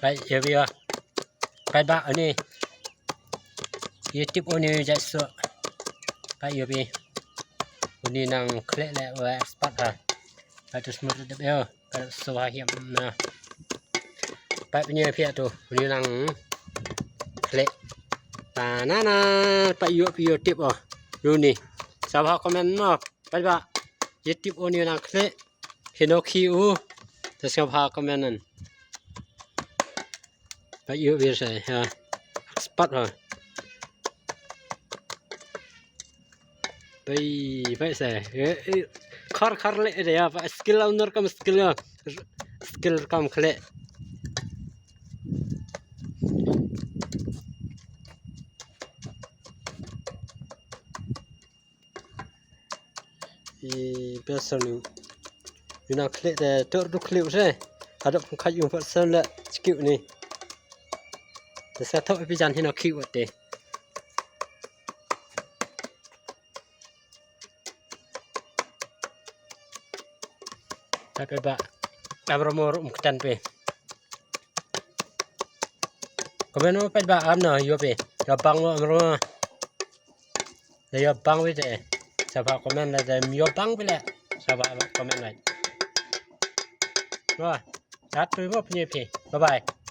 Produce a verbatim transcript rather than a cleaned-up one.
Pait yoh phi o. Pait ba uni. Ye tip uni jait so. Pait yoh phi. Uni nang khleh le wa expert ha. Pait tu smut dep yo. Pait so ha hiam na. Pait pynyoh phi tu. Uni nang khleh. Ta na na. Pait yoh phi yoh tip o. Uni. Sa bha comment mo. Pait ba. Ye tip uni nang khleh. Hino khi u. Te sngap ha comment nan. Pait yoh phi se ha. Expert ha. Pait, pait se. Eh, eh, khar khar le de ya, pait skill owner kam skill ya. Skill kam khleh. I person ni. Yu nang khleh te tur du khleh se. Hadap khaj yung person le chkiu ni. Te sa thok phi jan hino khi u te. Pait ba. Amro mo rum ktan phi. Comment mo pait ba am na yoh phi. Yoh bang mo amro mo. Le yoh bang phi te. Sa bha comment le te yoh bang phi le. Sa bha comment le. Wa. Chat tu mo pynyoh phi. Bye bye.